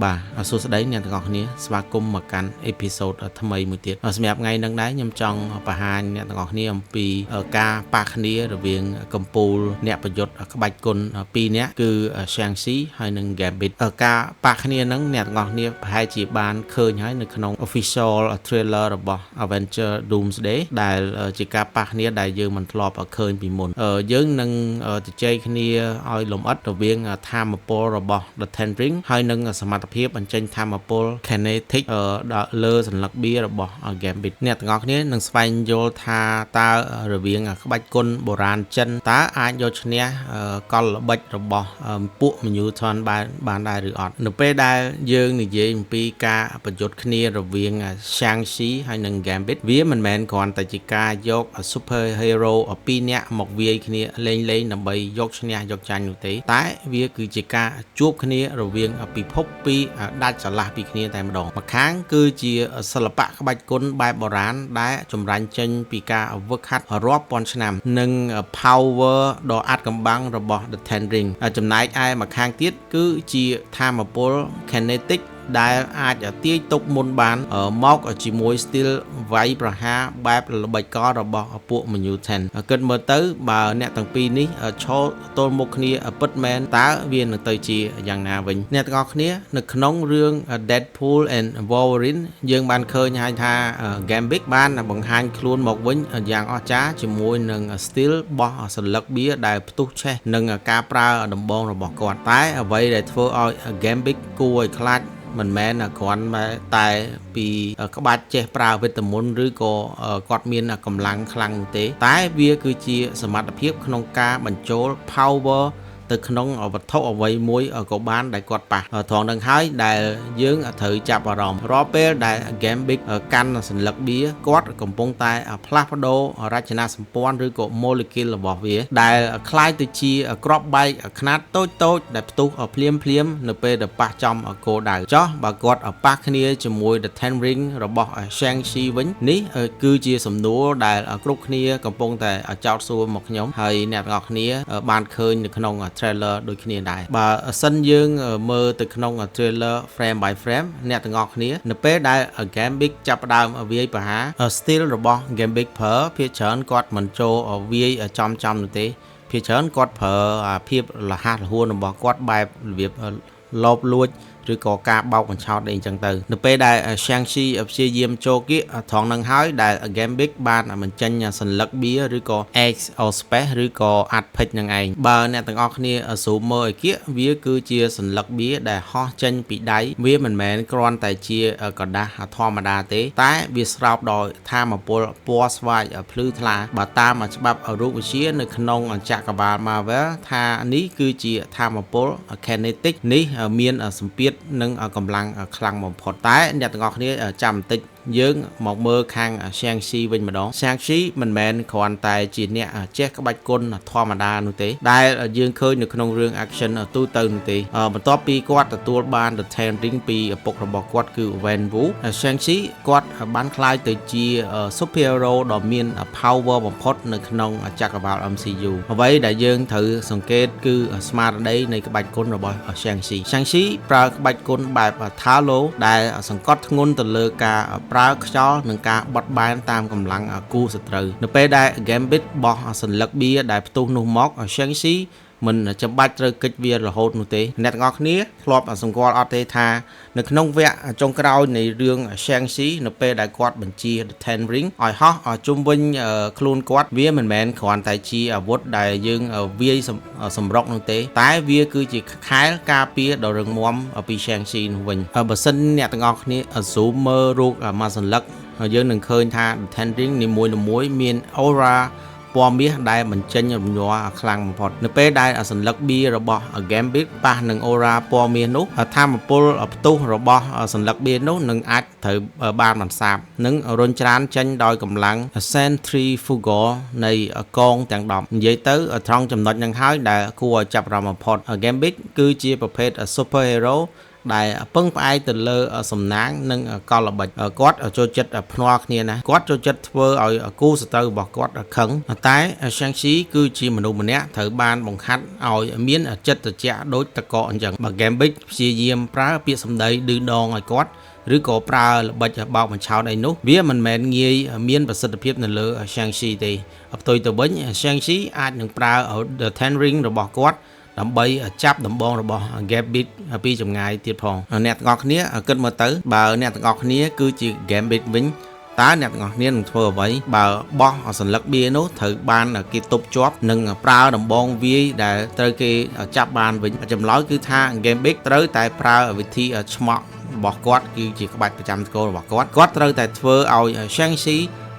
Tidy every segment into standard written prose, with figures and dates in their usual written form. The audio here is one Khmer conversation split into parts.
បាទសួស្តីអ្នកទាំងអស់គ្នាស្វាគមន៍មកកាន់episode ថ្មីមួយទៀតសម្រាប់ថ្ងៃនេះដែរខ្ញុំចង់បង្ហាញអ្នកទាំងអស់គ្នាអំពីការប៉ះគ្នារវាងកម្ពូលអ្នកប្រយុទ្ធក្បាច់គុណ2នាក់គឺ Shang-Chi ហើយនិង Gambit ការប៉ះគ្នាហ្នឹងអ្នកទាំងអស់គ្នាប្រហែលជាបានឃើញហើយនៅក្នុង official trailer របស់ Avenger Doomsday ដែលជាការប៉ះគ្នាដែលយើងមិនធ្លាប់ឃើញពីមុនយើងនឹងជជែកគ្នាឲ្យលម្អិតរវាងថាមពលរបស់ The Ten Ring ហើយនិងសមត្ថភាពបញ្ចេញថាមពល kinetic ដល់លើសន្លឹកបៀរបស់ Gambit អ្នកទាំងអស់គ្នានឹងស្វែងយល់ថាតើរវាងក្បាច់គុណបុរាណចិនតើអាចយកឈ្នះកលល្បិចរបស់ពួក Mutant បានដែរឬអត់នៅពេលដែលយើងនិយាយអំពីការប្រយុទ្ធគ្នារវាង Shang-Chi ហើយនិង Gambit វាមិនមែនគ្រាន់តែជាការយក super hero ពីរនាក់មកវាយគ្នាលេងលេងដើម្បីយកឈ្នះយកចាញ់នោះទេតែវាគឺជាការជួបគ្នារវាងពិភពពីរដាច់ស្រឡះពីគ្នាតែម្ដងម្ខាងគឺជាសិល្បៈក្បាច់គុណបែបបុរាណដែលចម្រាញ់ចេញពីការវឹកហាត់រាប់ពាន់ឆ្នាំនិង power ដ៏អាថ៌កំបាំងរបស់ The Ten Ring ចំណែកឯម្ខាងទៀតគឺជាថាមពល kinetic ដែលអាចទាយទុកមុនបានមកជាមួយ style វាយប្រហារបែបល្បិចកលរបស់ពួក Mutant គិតមើលទៅបើអ្នកទាំងពីរនេះឈរទល់មុខគ្នាពិតមែនតើវានឹងទៅជាយ៉ាងណាវិញអ្នកទាំងអស់គ្នានៅក្នុងរឿង Deadpool and Wolverine យើងបានឃើញហើយថា Gambit បានបង្ហាញខ្លួនមកវិញយ៉ាងអស្ចារ្យជាមួយនឹង style បោះសន្លឹកបៀដែលផ្ទុះឆេះនិងការប្រើដំបងរបស់គាត់តែអ្វីដែលធ្វើឲ្យ Gambit គួរឲ្យខ្លាចមិនមែនគ្រាន់តែពីក្បាច់ចេះប្រើវេទមន្តឬក៏គាត់មានកម្លាំងខ្លាំងនោះទេ តែវាគឺជាសមត្ថភាពក្នុងការបញ្ចូល power ទៅក្នុងវត្ថុអ្វីមួយក៏បានដែលគាត់ប៉ះត្រង់នឹងហើយដែលយើងត្រូវចាប់អារម្មណ៍រាល់ពេលដែល Gambit កាន់សន្លឹកបៀគាត់កំពុងតែផ្លាស់ប្ដូររចនាសម្ព័ន្ធឬក៏ molecule របស់វា ដែលក្លាយទៅជាគ្រាប់បែកខ្នាតតូចតូចដែលផ្ទុះភ្លាមភ្លាមនៅពេលដែលប៉ះចំគោលដៅចោះបើគាត់ប៉ះគ្នាជាមួយ The Ten Ring របស់ Shang-Chi វិញនេះគឺជាសំណួរដែលគ្រប់គ្នាកំពុងតែចោទសួរមកខ្ញុំហើយអ្នកទាំងអស់គ្នាបានឃើញនៅក្នុង trailer ដូចគ្នាដែរបើសិនយើងមើលទៅក្នុង trailer frame by frame អ្នកទាំងអស់គ្នានៅពេលដែល Gambit ចាប់ផ្ដើមវាយប្រហារ style របស់ Gambit ប្រើភាគច្រើនគាត់មិនចូលវាយចំចំនោះទេភាគច្រើនគាត់ប្រើភាពលះលហួនរបស់គាត់បែបរបៀបលបលួចឬក៏ការបោកបញ្ឆោតអីអញ្ចឹងទៅនៅពេលដែល Shang-Chi ព្យាយាមចូលគៀកត្រង់នឹងហើយដែល Gambit បានបញ្ចេញសន្លឹកបៀឬក៏ Ace of Space ឬក៏ Apex នឹងឯងបើអ្នកទាំងអស់គ្នា zoom មើលឲ្យគៀកវាគឺជាសន្លឹកបៀដែលហោះចេញពីដៃវាមិនមែនគ្រាន់តែជាក្រដាសធម្មតាទេ តែវាស្រោបដោយថាមពលពណ៌ស្វាយភ្លឺថ្លាបើតាមច្បាប់រូបវិទ្យានៅក្នុងចក្រវាល Marvel ថានេះគឺជាថាមពល kinetic នេះមានសម្ពាធនិងកម្លាំងខ្លាំងបំផុតតែអ្នកទាំងអស់គ្នាចាំបន្តិចយើងមកមើលខាង Shang-Chi វិញម្ដង Shang-Chi មិនមែនគ្រាន់តែជាអ្នកចេះក្បាច់គុណធម្មតានោះទេដែលយើងឃើញនៅក្នុងរឿង action ទូទៅនោះទេបន្ទាប់ពីគាត់ទទួលបាន The Ten Ring ពីឪពុករបស់គាត់គឺ Wen Wu Shang-Chi គាត់បានក្លាយទៅជា superhero ដ៏មាន power បំផុតនៅក្នុងចក្រវាល MCU អ្វីដែលយើងត្រូវសង្កេតគឺស្មារតីនៃក្បាច់គុណរបស់ Shang-Chi Shang-Chi ប្រើក្បាច់គុណបែប Ta Lo ដែលសង្កត់ធ្ងន់ទៅលើការប្រើខ្យល់និងការបត់បែនតាមកម្លាំងគូសត្រូវនៅពេលដែល Gambit បោះសន្លឹកបៀដែលផ្ទុះនោះមក Shang-Chi មិនចាំបាច់ត្រូវកិច្ចវារហូតនោះទេអ្នកទាំងអស់គ្នាធ្លាប់សម្គាល់អត់ទេថានៅក្នុងវគ្គចុងក្រោយនៃរឿង Shang-Chi នៅពេលដែលគាត់បញ្ជា The Ten Ring ឲ្យហោះជុំវិញខ្លួនគាត់វាមិនមែនគ្រាន់តែជាអាវុធដែលយើងវាយសម្រុកនោះទេ តែវាគឺជាខែលការពារដ៏រឹងមាំពី Shang-Chi នោះវិញបើសិនអ្នកទាំងអស់គ្នា zoom មើលរូបមួយសន្លឹកយើងនឹងឃើញថា The Ten Ring នីមួយៗមាន aura ពណ៌មាសដែលបញ្ចេញរំញ័រខ្លាំងបំផុតនៅពេលដែលសន្លឹកបៀរបស់ Gambit ប៉ះនឹង aura ពណ៌មាសនោះថាមពលផ្ទុះរបស់សន្លឹកបៀនោះនឹងអាចត្រូវបានបន្សាបនិងរុញច្រានចេញដោយកម្លាំង centrifugal នៃកងទាំង10និយាយទៅត្រង់ចំណុចនឹងហើយដែលគួរឲ្យចាប់អារម្មណ៍បំផុត Gambit គឺជាប្រភេទ super hero ដែលពឹងផ្អែកទៅលើសំណាងនិងកលល្បិចគាត់ចូលចិត្តភ្នាល់គ្នាណាគាត់ចូលចិត្តធ្វើឲ្យគូសត្រូវរបស់គាត់ខឹងតែ Shang-Chi គឺជាមនុស្សម្នាក់ត្រូវបានបង្ហាត់ឲ្យមានចិត្តត្រជាក់ដូចតកអញ្ចឹងបើ Gambit ព្យាយាមប្រើពាក្យសម្ដីឌឺដងឲ្យគាត់ឬក៏ប្រើល្បិចបោកបញ្ឆោតអីនោះវាមិនមែនងាយមានប្រសិទ្ធភាពនៅលើ Shang-Chi ទេផ្ទុយទៅវិញ Shang-Chi អាចនឹងប្រើ The Ten Ring របស់គាត់ដើម្បីចាប់ដំបងរបស់ Gambit ពីចម្ងាយទៀតផងអ្នកទាំងអស់គ្នាគិតមើលទៅបើអ្នកទាំងអស់គ្នាគឺជា Gambit វិញតើអ្នកទាំងអស់គ្នានឹងធ្វើអ្វីបើបោះសន្លឹកបៀនោះត្រូវបានគេទប់ជាប់និងប្រើដំបងវាយដែលត្រូវគេចាប់បានវិញចម្លើយគឺថា Gambit ត្រូវតែប្រើវិធីឆ្មក់របស់គាត់គឺជាក្បាច់ប្រចាំត្រកូលរបស់គាត់គាត់ត្រូវតែធ្វើឲ្យ Shang-Chi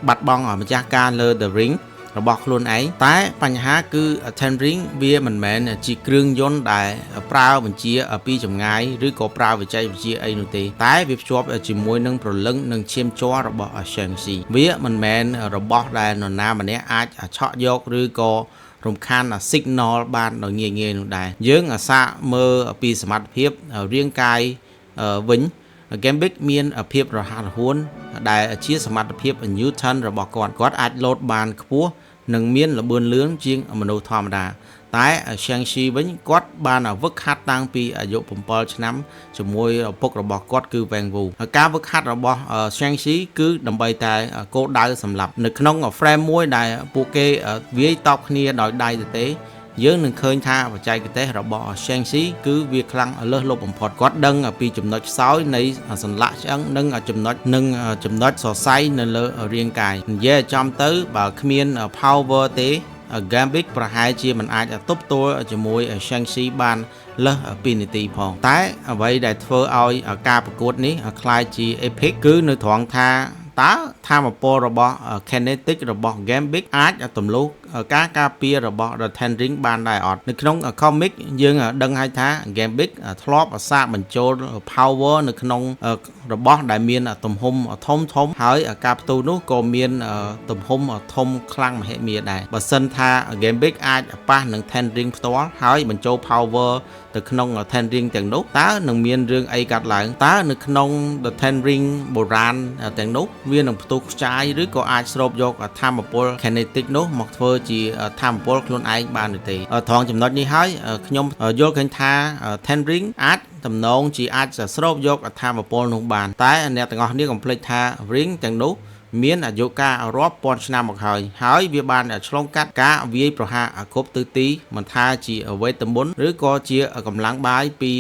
បាត់បង់ម្ចាស់ការលើ The Ring របស់ខ្លួនឯងតែបញ្ហាគឺ Ten Ring វាមិនមែនជាគ្រឿងយន្តដែលប្រើបញ្ជាពីចម្ងាយឬក៏ប្រើវិច័យវិទ្យាអីនោះទេតែវាភ្ជាប់ជាមួយនឹងព្រលឹងនិងឈាមជ័ររបស់ Shang-Chi វាមិនមែនរបស់ដែលនរណាម្នាក់អាចឆក់យកឬក៏រំខាន signal បានដោយងាយៗនោះដែរយើងអាសាកមើលពីសមត្ថភាពរាងកាយវិញ Gambit មានភាពរហ័សរហួនដែលជាសមត្ថភាព Newton របស់គាត់គាត់អាចលោតបានខ្ពស់និងមានល្បឿនលឿនជាងមនុស្សធម្មតាតែ Shang-Chi វិញគាត់បានវឹកហាត់តាំងពីអាយុ7ឆ្នាំជាមួយឪពុករបស់គាត់គឺ Wang Wu ហើយការវឹកហាត់របស់ Shang-Chi គឺដើម្បីតែគោលដៅសម្លាប់នៅក្នុង frame មួយដែលពួកគេវាយតបគ្នាដោយដៃទទេយើងនឹងឃើញថាបច្ចេកទេសរបស់ Shang-Chi គឺវាខ្លាំងលើសលប់បំផុតគាត់ដឹងពីចំណុចខ្សោយនៃសន្លាក់ឆ្អឹងនិងចំណុចសរសៃនៅលើរាងកាយនិយាយឲ្យចំទៅបើគ្មាន power ទេ Gambit ប្រហែលជាមិនអាចទប់ទល់ជាមួយ Shang-Chi បានលើស2នាទីផងតែអ្វីដែលធ្វើឲ្យការប្រកួតនេះក្លាយជា epic គឺនៅត្រង់ថាតើធម៌ពលរបស់ Kinetic របស់ Gambit អាចទម្លុះការការពាររបស់ The Ten Ring បានដែរអត់នៅក្នុង comic យើងដឹងហើយថា Gambit ធ្លាប់សាកបញ្ចូល power នៅក្នុងរបស់ដែលមានទំហំធំធំហើយការផ្ទុះនោះក៏មានទំហំធំខ្លាំងមហិមាដែរបើសិនថា Gambit អាចប៉ះនឹង Ten Ring ផ្ទាល់ហើយបញ្ចូល power ទៅក្នុង Ten Ring ទាំងនោះតើនឹងមានរឿងអីកើតឡើងតើនៅក្នុង The Ten Ring បុរាណទាំងនោះវានឹងផ្ទុះខ្ចាយឬក៏អាចស្រូបយកធម៌ពល kinetic នោះមកធ្វើជាធម៌ពលខ្លួនឯងបានឬទេត្រង់ចំណុចនេះហើយខ្ញុំយល់ឃើញថា Ten Ring អាចតំណងជាអាចស្រូបយកធម៌ពលនោះបានតែអ្នកទាំងអស់គ្នាកុំភ្លេចថា Ring ទាំងនោះមានអាយុកាលរាប់ពាន់ឆ្នាំមកហើយហើយវាបានឆ្លងកាត់ការវាយប្រហារគ្រប់ទិសទីមិនថាជាវេទមន្តឬក៏ជាកម្លាំងបាយពី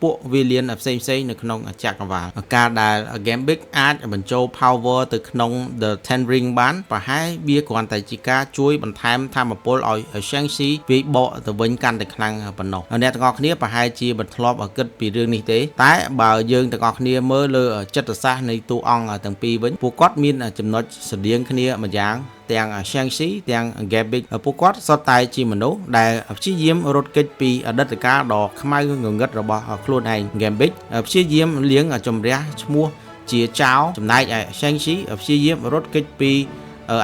ពួកវិលានផ្សេងៗនៅក្នុងចក្រវាលការដែល Gambit អាចបញ្ចូល power ទៅក្នុង The Ten Ring បានប្រហែលវាគ្រាន់តែជាការជួយបន្ថែមធម៌ពលឲ្យ Shang-Chi វាយបកទៅវិញកាន់តែខ្លាំងប៉ុណ្ណោះអ្នកទាំងអស់គ្នាប្រហែលជាមិនធ្លាប់គិតពីរឿងនេះទេតែបើយើងទាំងអស់គ្នាមើលលើចិត្តសាស្ត្រនៃតួអង្គទាំងពីរវិញពួកគាត់មានចំណុចស្រដៀងគ្នាម្យ៉ាងទាំង Shang-Chi ទាំង Gambit ពួកគាត់សុទ្ធតែជាមនុស្សដែលព្យាយាមរត់គេចពីអតីតកាលដ៏ខ្មៅងងឹតរបស់ខ្លួនឯង Gambit ព្យាយាមលាងជម្រះឈ្មោះជាចោលចំណែកឯ Shang-Chi ព្យាយាមរត់គេចពី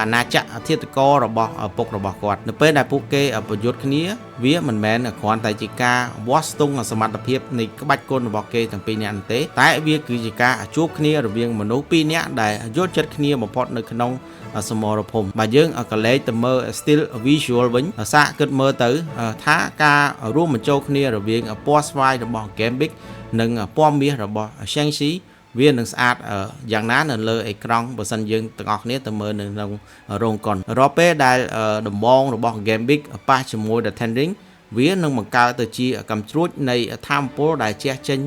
អាណាចក្រធាតុកររបស់ឪពុករបស់គាត់នៅពេលដែលពួកគេប្រយុទ្ធគ្នាវាមិនមែនគ្រាន់តែជាការវាស់ស្ទង់សមត្ថភាពនៃក្បាច់គុណរបស់គេទាំងពីរនាក់នោះទេតែវាគឺជាការជួបគ្នារវាងមនុស្សពីរនាក់ដែលយល់ចិត្តគ្នាបំផុតនៅក្នុងសមរភូមិបើយើងក៏លេចទៅមើល still visual វិញសាកគិតមើលទៅថាការរួមបញ្ចូលគ្នារវាងពណ៌ស្វាយរបស់ Gambit និងពណ៌មាសរបស់ Shang-Chi វានឹងស្អាតយ៉ាងណានៅលើអេក្រង់បើសិនយើងទាំងអស់គ្នាទៅមើលនៅក្នុងរោងកុនរាល់ពេលដែលដំបងរបស់ Gambit ប៉ះជាមួយ The Ten Ring វានឹងបង្កើតទៅជាកំជ្រួចនៃធម៌ពលដែលជះចេញ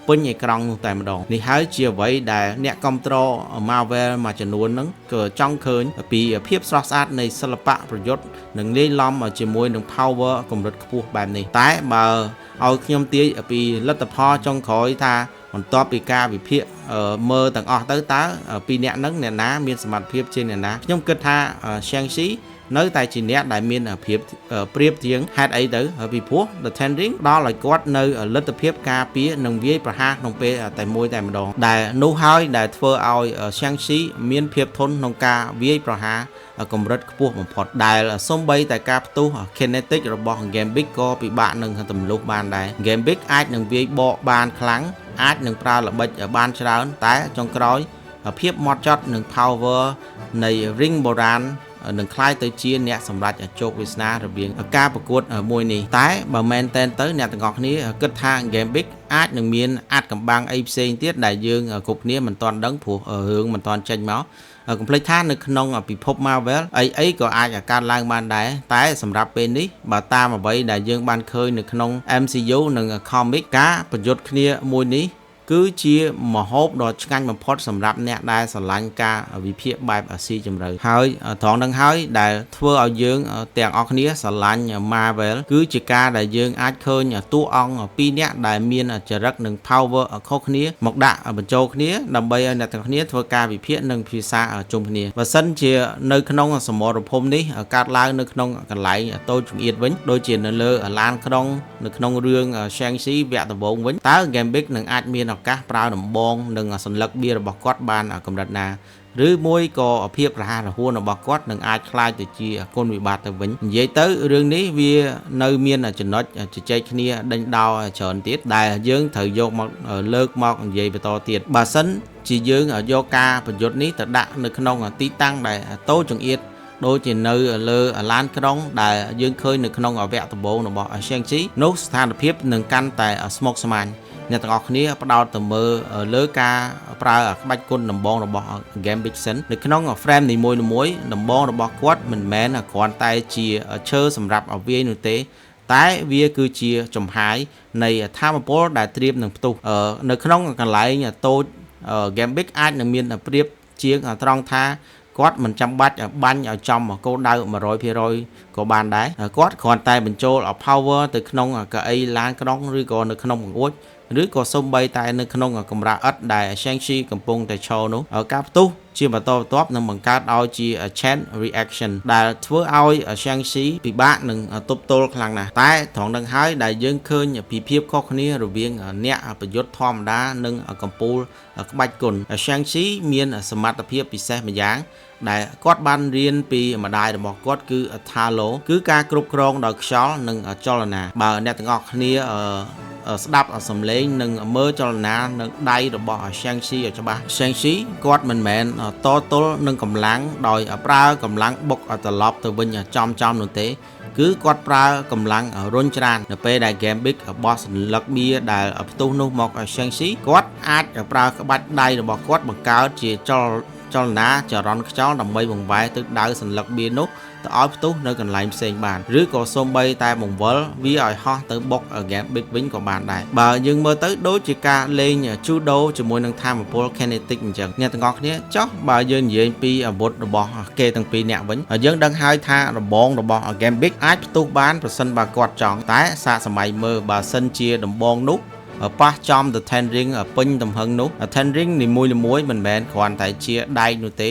ពេញអេក្រង់នោះតែម្ដងនេះហើយជាអ្វីដែលអ្នកគ្រប់គ្រង Marvel មួយចំនួនហ្នឹងក៏ចង់ឃើញពីភាពស្រស់ស្អាតនៃសិល្បៈប្រយុទ្ធនិងលាយឡំជាមួយនឹង power កម្រិតខ្ពស់បែបនេះតែបើឲ្យខ្ញុំទាយពីលទ្ធផលចុងក្រោយថាបន្ទាប់ពីការវិភាគមើលទាំងអស់ទៅតើពីរអ្នកហ្នឹងអ្នកណាមានសមត្ថភាពជាងអ្នកណាខ្ញុំគិតថា Shang-Chi នៅតែជាអ្នកដែលមានភាពប្រៀបជាងហេតុអីទៅពីព្រោះ The Ten Ring ដល់ឲ្យគាត់នៅលទ្ធភាពការពារនិងវាយប្រហារក្នុងពេលតែមួយតែម្ដងដែលនោះហើយដែលធ្វើឲ្យ Shang-Chi មានភាពធន់ក្នុងការវាយប្រហារកម្រិតខ្ពស់បំផុតដែលសំបីតែការផ្ទុះ kinetic របស់ Gambit ក៏ពិបាកនឹងទម្លុះបានដែរ Gambit អាចនឹងវាយបកបានខ្លាំងអាចនឹងប្រើល្បិចបានច្រើនតែចុងក្រោយភាពម៉ត់ចត់និង power នៃ ring បុរាណនឹងคล้ายទៅជាអ្នកសម្រេចជោគវាសនារវាងការប្រកួតមួយនេះតែបើមែនតែនទៅអ្នកទាំងអស់គ្នាគិតថា Gambit អាចនឹងមានអាចកំបាំងអីផ្សេងទៀតដែលយើងគ្រប់គ្នាមិនទាន់ដឹងព្រោះរឿងមិនទាន់ចេញមកកុំភ្លេចថានៅក្នុងពិភព Marvel អីអីក៏អាចកើតឡើងបានដែរតែសម្រាប់ពេលនេះបើតាមអ្វីដែលយើងបានឃើញនៅក្នុង MCU និង Comic ការប្រយុទ្ធគ្នាមួយនេះគឺជាមហូបដ៏ឆ្ងាញ់បំផុតសម្រាប់អ្នកដែលស្រឡាញ់ការវិភាគបែបស៊ីជម្រៅហើយត្រង់នឹងហើយដែលធ្វើឲ្យយើងទាំងអស់គ្នាស្រឡាញ់ Marvel គឺជាការដែលយើងអាចឃើញតួអង្គពីរនាក់ដែលមានចរិតនិង power ខុសគ្នាមកដាក់បញ្ចូលគ្នាដើម្បីឲ្យអ្នកទាំងគ្នាធ្វើការវិភាគនិងភាសាជុំគ្នាបើសិនជានៅក្នុងសមរភូមិនេះកើតឡើងនៅក្នុងកន្លែងតូចចង្អៀតវិញដូចជានៅលើឡានក្រុងនៅក្នុងរឿង Shang-Chi វគ្គដំបូងវិញតើ Gambit នឹងអាចមានឱកាសប្រើដំបងនិងសន្លឹកបៀរបស់គាត់បានកម្រិតណាឬមួយក៏ភាពរហ័សរហួនរបស់គាត់នឹងអាចក្លាយទៅជាគុណវិបត្តិទៅវិញនិយាយទៅរឿងនេះវានៅមានចំណុចជជែកគ្នាដេញដោលច្រើនទៀតដែលយើងត្រូវយកមកលើកមកនិយាយបន្តទៀតបើសិនជាយើងយកការប្រយុទ្ធនេះទៅដាក់នៅក្នុងទីតាំងដែលតូចចង្អៀតដូចជានៅលើឡានក្រុងដែលយើងឃើញនៅក្នុងវគ្គដំបូងរបស់ Shang-Chi នោះស្ថានភាពនឹងកាន់តែស្មុគស្មាញអ្នកទាំងអស់គ្នាផ្ដោតទៅមើលលើការប្រើក្បាច់គុណដំបងរបស់ Gambit សិននៅក្នុង frame នីមួយៗដំបងរបស់គាត់មិនមែនគ្រាន់តែជាឈើសម្រាប់ឲ្យវាយនោះទេតែវាគឺជាចំហាយនៃធម៌ពលដែលត្រៀមនឹងផ្ទុះនៅក្នុងកន្លែងតូច Gambit អាចនឹងមានប្រៀបជាងត្រង់ថាគាត់មិនចាំបាច់បាញ់ឲ្យចំគោលដៅ 100% ក៏បានដែរគាត់គ្រាន់តែបញ្ចូល power ទៅក្នុងកៅអីឡានក្រុងឬក៏នៅក្នុងបង្អួចឬក៏សូម្បីតែនៅក្នុងកម្រាលឥដ្ឋដែល Shang-Chi កំពុងតែឈរនោះការផ្ទុះជាបន្តបន្ទាប់នឹងបង្កើតឲ្យជា chain reaction ដែលធ្វើឲ្យ Shang-Chi ពិបាកនឹងទប់ទល់ខ្លាំងណាស់តែត្រង់នឹងហើយដែលយើងឃើញពីភាពខុសគ្នារវាងអ្នកប្រយុទ្ធធម្មតានិងកំពូលក្បាច់គុណ Shang-Chi មានសមត្ថភាពពិសេសម្យ៉ាងដែលគាត់បានរៀនពីម្ដាយរបស់គាត់គឺ Ta Lo គឺការគ្រប់គ្រងដោយខ្យល់និងចលនាបើអ្នកទាំងអស់គ្នាស្ដាប់សំឡេងនិងមើលចលនានិងដៃរបស់ Shang-Chi ឲ្យច្បាស់ Shang-Chi គាត់មិនមែនតទល់នឹងកម្លាំងដោយប្រើកម្លាំងបុកត្រឡប់ទៅវិញចំនោះទេគឺគាត់ប្រើកម្លាំងរុញច្រាននៅពេលដែល Gambit បោះសន្លឹកបៀដែលផ្ទុះនោះមក Shang-Chi គាត់អាចប្រើក្បាច់ដៃរបស់គាត់បង្កើតជាចលនាចរន្តខ្យល់ដើម្បីបង្វែរទិសដៅសន្លឹកបៀនោះទៅឲ្យផ្ទុះនៅកន្លែងផ្សេងបានឬក៏សូម្បីតែបង្វិលវាឲ្យហោះទៅបុក Gambit វិញក៏បានដែរបើយើងមើលទៅដូចជាការលេង Judo ជាមួយនឹងធម៌ពល Kinetic អញ្ចឹងអ្នកទាំងអស់គ្នាចុះបើយើងនិយាយពីអាវុធរបស់គេទាំងពីរអ្នកវិញយើងដឹងហើយថាដំបងរបស់ Gambit អាចផ្ទុះបានប្រសិនបើគាត់ចង់តែសាកសម័យមើលបើសិនជាដំបងនោះប៉ះចំ The Ten Ring ពេញទំហឹងនោះ Ten Ring នីមួយៗមិនមែនគ្រាន់តែជាដែកនោះទេ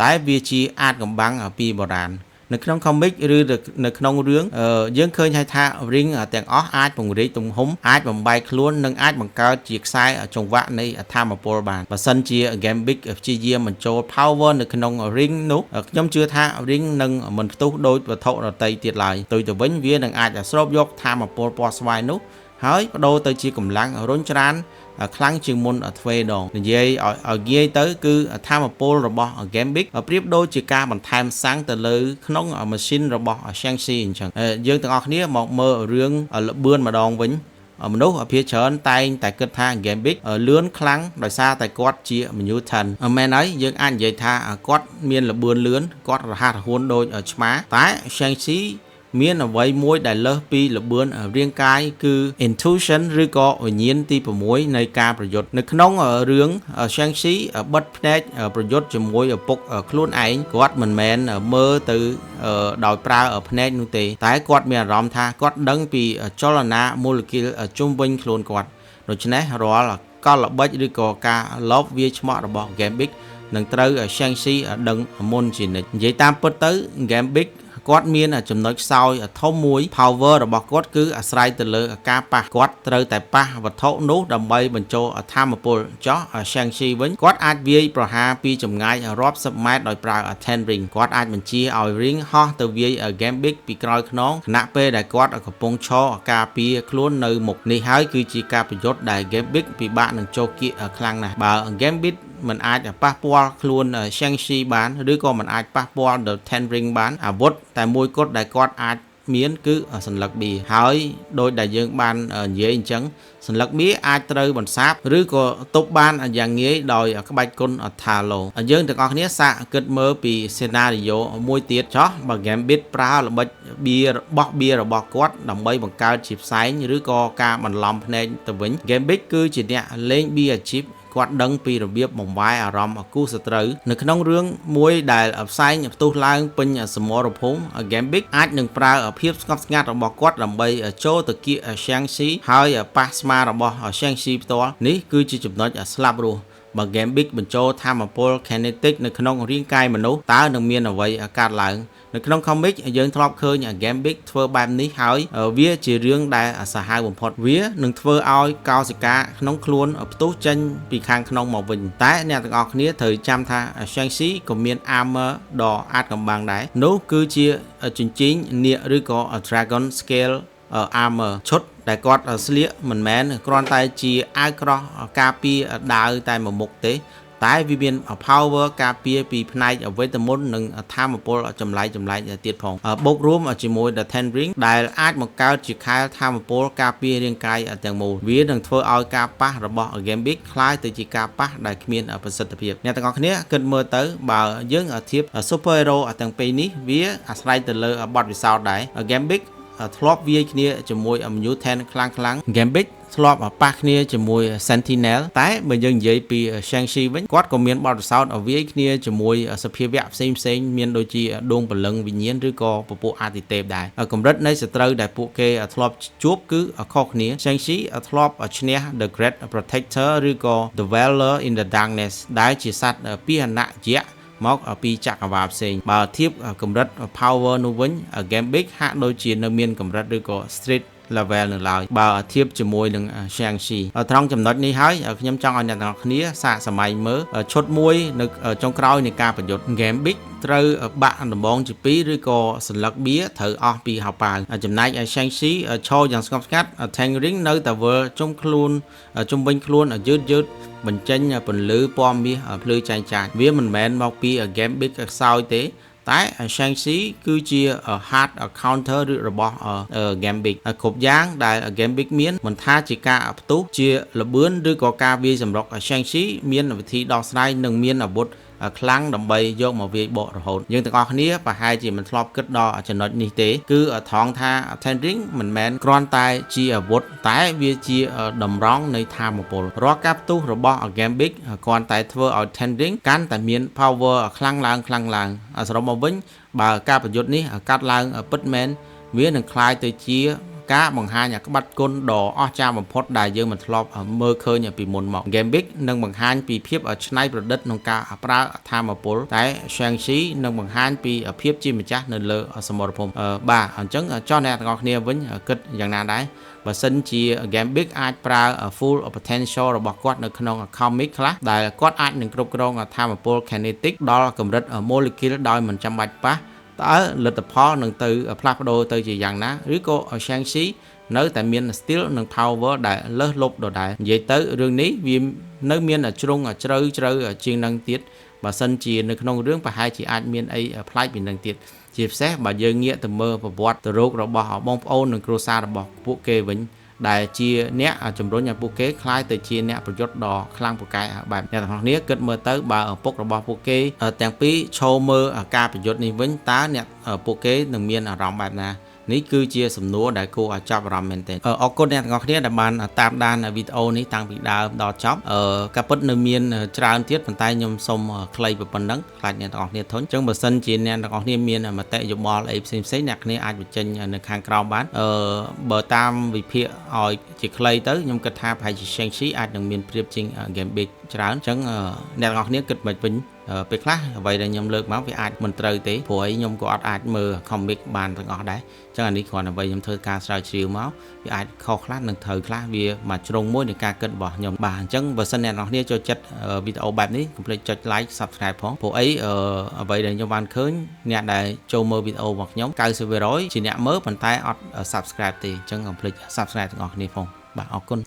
តែវាជាអាចកំបាំងពីបុរាណនៅក្នុង comic ឬនៅក្នុងរឿងយើងឃើញហើយថា ring ទាំងអស់អាចពង្រីកទំហំអាចបំបែកខ្លួននិងអាចបង្កើតជាខ្សែចង្វាក់នៃធម៌ពលបានបើសិនជា Gambit ព្យាយាមបញ្ចូល power នៅក្នុង ring នោះខ្ញុំជឿថា ring នឹងមិនផ្ទុះដោយវត្ថុដទៃទៀតឡើយផ្ទុយទៅវិញវានឹងអាចស្រូបយកធម៌ពលពណ៌ស្វាយនោះហើយបដូរទៅជាកម្លាំងរុញច្រានខ្លាំងជាងមុនទ្វេដងនិយាយឲ្យងាយទៅគឺធម៌ពលរបស់ Gambit ប្រៀបដូចជាការបន្ថែមសាំងទៅលើក្នុងម៉ាស៊ីនរបស់ Shang-Chi អញ្ចឹងយើងទាំងអស់គ្នាមកមើលរឿងលបឿនម្ដងវិញមនុស្សភាគច្រើនតែងតែគិតថា Gambit លឿនខ្លាំងដោយសារតែគាត់ជា mutant មែនហើយយើងអាចនិយាយថាគាត់មានលបឿនលឿនគាត់រហ័សរហួនដូចឆ្មាតែ Shang-Chi មានអ្វីមួយដែលលើសពីល្បឿនរាងកាយគឺ intuition ឬក៏វិញ្ញាណទី6នៃការប្រយុទ្ធនៅក្នុងរឿង Shang-Chi បិទភ្នែកប្រយុទ្ធជាមួយឪពុកខ្លួនឯងគាត់មិនមែនមើលទៅដោយប្រើភ្នែកនោះទេតែគាត់មានអារម្មណ៍ថាគាត់ដឹងពីចលនាម៉ូលេគុលជុំវិញខ្លួនគាត់ដូច្នេះរាល់កលល្បិចឬក៏ការលបវាយឆ្មក់របស់ Gambit នឹងត្រូវ Shang-Chi ដឹងមុនជានិច្ចនិយាយតាមពិតទៅ Gambit គាត់មានចំណុចខ្សោយធំមួយ power របស់គាត់គឺអាស្រ័យទៅលើការប៉ះគាត់ត្រូវតែប៉ះវត្ថុនោះដើម្បីបញ្ចូលថាមពលចោះ Shang-Chi វិញគាត់អាចវាយប្រហារពីចម្ងាយរាប់សិបម៉ែត្រដោយប្រើ Ten Ring គាត់អាចបញ្ជាឲ្យ Ring ហោះទៅវាយ Gambit ពីក្រោយខ្នងខណៈពេលដែលគាត់កំពុងឈរការពារខ្លួននៅមុខនេះហើយគឺជាការប្រយុទ្ធដែល Gambit ពិបាកនឹងចូលគៀកខ្លាំងណាស់បើ Gambit មិនអាចប៉ះពាល់ខ្លួន Shang-Chi បានឬក៏មិនអាចប៉ះពាល់ The Ten Ring បានអាវុធតែមួយគត់ដែលគាត់អាចមានគឺសន្លឹកបៀហើយដោយដែលយើងបាននិយាយអញ្ចឹងសន្លឹកបៀអាចត្រូវបន្សាបឬក៏ទប់បានយ៉ាងងាយដោយក្បាច់គុណថាឡូយើងទាំងអស់គ្នាសាកគិតមើលពី scenario មួយទៀតចោះបើ Gambit ប្រើល្បិចបៀបោះបៀរបស់គាត់ដើម្បីបង្កើតជាផ្សែងឬក៏ការបន្លំភ្នែកទៅវិញ Gambit គឺជាអ្នកលេងបៀអាជីពគាត់ដឹងពីរបៀបបង្វែរអារម្មណ៍គូសត្រូវនៅក្នុងរឿងមួយដែលផ្សែងផ្ទុះឡើងពេញសមរភូមិ Gambit អាចនឹងប្រើភាពស្ងប់ស្ងាត់របស់គាត់ដើម្បីចូលទៅគៀក Shang-Chi ហើយប៉ះស្មារបស់ Shang-Chi ផ្ទាល់នេះគឺជាចំណុចស្លាប់រស់បើ Gambit បញ្ចូលថាមពល kinetic នៅក្នុងរាងកាយមនុស្សតើនឹងមានអ្វីកើតឡើងនៅក្នុង comic យើងធ្លាប់ឃើញ Gambit ធ្វើបែបនេះហើយវាជារឿងដែលសាហាវបំផុតវានឹងធ្វើឲ្យកោសិកាក្នុងខ្លួនផ្ទុះចេញពីខាងក្នុងមកវិញតែអ្នកទាំងអស់គ្នាត្រូវចាំថា Shang-Chi ក៏មាន armor ដ៏អាថ៌កំបាំងដែរនោះគឺជាជញ្ជីងនាគឬក៏ Dragon Scale armor ឈុតដែលគាត់ស្លៀកមិនមែនគ្រាន់តែជាអាវក្រោះការពារដាវតែមួយមុខទេតែវាមាន power ការពារពីផ្នែកវេទមន្តនិងថាមពលចម្លែកចម្លែកទៀតផងបូករួមជាមួយ The Ten Ring ដែលអាចបង្កើតជាខែលថាមពលការពាររាងកាយទាំងមូលវានឹងធ្វើឲ្យការប៉ះរបស់ Gambit ក្លាយទៅជាការប៉ះដែលគ្មានប្រសិទ្ធភាពអ្នកទាំងអស់គ្នាគិតមើលទៅបើយើងធៀប super hero ទាំងពីរនេះវាអាស្រ័យទៅលើបទពិសោធន៍ដែរ Gambit ធ្លាប់វាយគ្នាជាមួយ Mutant ខ្លាំងខ្លាំង Gambit ធ្លាប់ប៉ះគ្នាជាមួយ Sentinel តែបើយើងនិយាយពី Shang-Chi វិញគាត់ក៏មានបទពិសោធន៍វាយគ្នាជាមួយសភាវៈផ្សេងផ្សេងមានដូចជាដួងព្រលឹងវិញ្ញាណឬក៏ពពួកអាទិទេពដែរកម្រិតនៃសត្រូវដែលពួកគេធ្លាប់ជួបគឺខុសគ្នា Shang-Chi ធ្លាប់ឈ្នះ The Great Protector ឬក៏ The Dweller in the Darkness ដែលជាសត្វពាហនៈយក្សមកពីចក្រវាឡផ្សេងបើធៀបកម្រិត power នោះវិញ Gambit ហាក់ដូចជានៅមានកម្រិតឬក៏ street level នៅឡើយបើធៀបជាមួយនឹង Shang-Chi ត្រង់ចំណុចនេះហើយខ្ញុំចង់ឲ្យអ្នកទាំងអស់គ្នាសាកសម័យមើលឈុតមួយនៅចុងក្រោយនៃការប្រយុទ្ធ Gambit ត្រូវបាក់ដំបងជា2ឬក៏សន្លឹកបៀត្រូវអស់ពីហោប៉ៅចំណែកឯ Shang-Chi ឈរយ៉ាងស្ងប់ស្ងាត់ Ten Ring នៅតែវិលជុំខ្លួនជុំវិញខ្លួនយឺតយឺតបញ្ចេញពន្លឺពណ៌មាសភ្លឺចែងចាចវាមិនមែនមកពី Gambit ខ្សោយទេតែ Shang-Chi គឺជា hard counter ឬរបស់ Gambit គ្រប់យ៉ាងដែល Gambit មានមិនថាជាការផ្ទុះជាលបឿនឬក៏ការវាយសម្រុក Shang-Chi មានវិធីដោះស្រាយនិងមានអាវុធខ្លាំងដើម្បីយកមកវាយបករហូតយើងទាំងអស់គ្នាប្រហែលជាមិនធ្លាប់គិតដល់ចំណុចនេះទេគឺថងថា Ten Ring មិនមែនគ្រាន់តែជាអាវុធតែវាជាតម្រង់នៃថាមពលរាល់ការផ្ទុះរបស់ Gambit គ្រាន់តែធ្វើឲ្យ Ten Ring កាន់តែមាន power ខ្លាំងឡើងខ្លាំងឡើងសរុបមកវិញបើការប្រយុទ្ធនេះកាត់ឡើងពិតមែនវានឹងក្លាយទៅជាការបង្ហាញក្បាច់គុណដ៏អស្ចារ្យបំផុតដែលយើងមិនធ្លាប់មើលឃើញពីមុនមក Gambit នឹងបង្ហាញពីភាពច្នៃប្រឌិតក្នុងការប្រើធម៌ពលតែ Shang-Chi នឹងបង្ហាញពីភាពជាម្ចាស់នៅលើសមរភូមិបាទអញ្ចឹងចុះអ្នកទាំងអស់គ្នាវិញគិតយ៉ាងណាដែរបើសិនជា Gambit អាចប្រើ full potential របស់គាត់នៅក្នុង comic ខ្លះដែលគាត់អាចនឹងគ្រប់គ្រងធម៌ពល kinetic ដល់កម្រិត molecule ដោយមិនចាំបាច់ប៉ះតើលទ្ធផលនឹងទៅផ្លាស់ប្ដូរទៅជាយ៉ាងណាឬក៏ Shang-Chi នៅតែមាន steel និង power ដែលលើសលប់ដដែលនិយាយទៅរឿងនេះវានៅមានជ្រុងជ្រៅជ្រៅជាងនឹងទៀតបើសិនជានៅក្នុងរឿងប្រហែលជាអាចមានអីប្លែកពីនឹងទៀតជាពិសេសបើយើងងាកទៅមើលប្រវត្តិទៅរោគរបស់បងប្អូននិងគ្រួសាររបស់ពួកគេវិញដែលជាអ្នកជំរុញឲ្យពួកគេក្លាយទៅជាអ្នកប្រយុទ្ធដ៏ខ្លាំងពូកែបែបអ្នកទាំងអស់គ្នាគិតមើលទៅបើឪពុករបស់ពួកគេទាំងពីរឈរមើលការប្រយុទ្ធនេះវិញតើអ្នកពួកគេនឹងមានអារម្មណ៍បែបណានេះគឺជាសំណួរដែលគួរឲ្យចាប់អារម្មណ៍មែនទែនអរគុណអ្នកទាំងអស់គ្នាដែលបានតាមដានវីដេអូនេះតាំងពីដើមដល់ចប់អឺការពិតនៅមានច្រើនទៀតប៉ុន្តែខ្ញុំសូមខ្លីប៉ុណ្ណឹងខ្លាចអ្នកទាំងអស់គ្នាធុញអញ្ចឹងបើសិនជាអ្នកទាំងអស់គ្នាមានមតិយោបល់អីផ្សេងផ្សេងអ្នកគ្នាអាចបញ្ចេញនៅខាងក្រោមបានអឺបើតាមវិភាគឲ្យជាខ្លីទៅខ្ញុំគិតថាប្រហែលជា Shang-Chi អាចនឹងមានប្រៀបជាង Gambit ច្រើនអញ្ចឹងអ្នកទាំងអស់គ្នាគិតមិនវិញ ពេលខ្លះអ្វីដែលខ្ញុំលើកមកវាអាចមិនត្រូវទេព្រោះអីខ្ញុំក៏អត់អាចមើល comic បានទាំងអស់ដែរអញ្ចឹងអានេះគ្រាន់តែអ្វីខ្ញុំធ្វើការស្រាវជ្រាវមកវាអាចខុសខ្លះនិងត្រូវខ្លះវាមកជ្រុងមួយនៃការគិតរបស់ខ្ញុំបាទអញ្ចឹងបើសិនអ្នកនរគ្នាចូលចិត្តវីដេអូបែបនេះកុំភ្លេចចុច like subscribe ផងព្រោះអីអ្វីដែលខ្ញុំបានឃើញអ្នកដែលចូលមើលវីដេអូរបស់ខ្ញុំ90%ជាអ្នកមើលប៉ុន្តែអត់ subscribe ទេអញ្ចឹងកុំភ្លេច subscribe ទាំងអស់គ្នាផងបាទអរគុណ។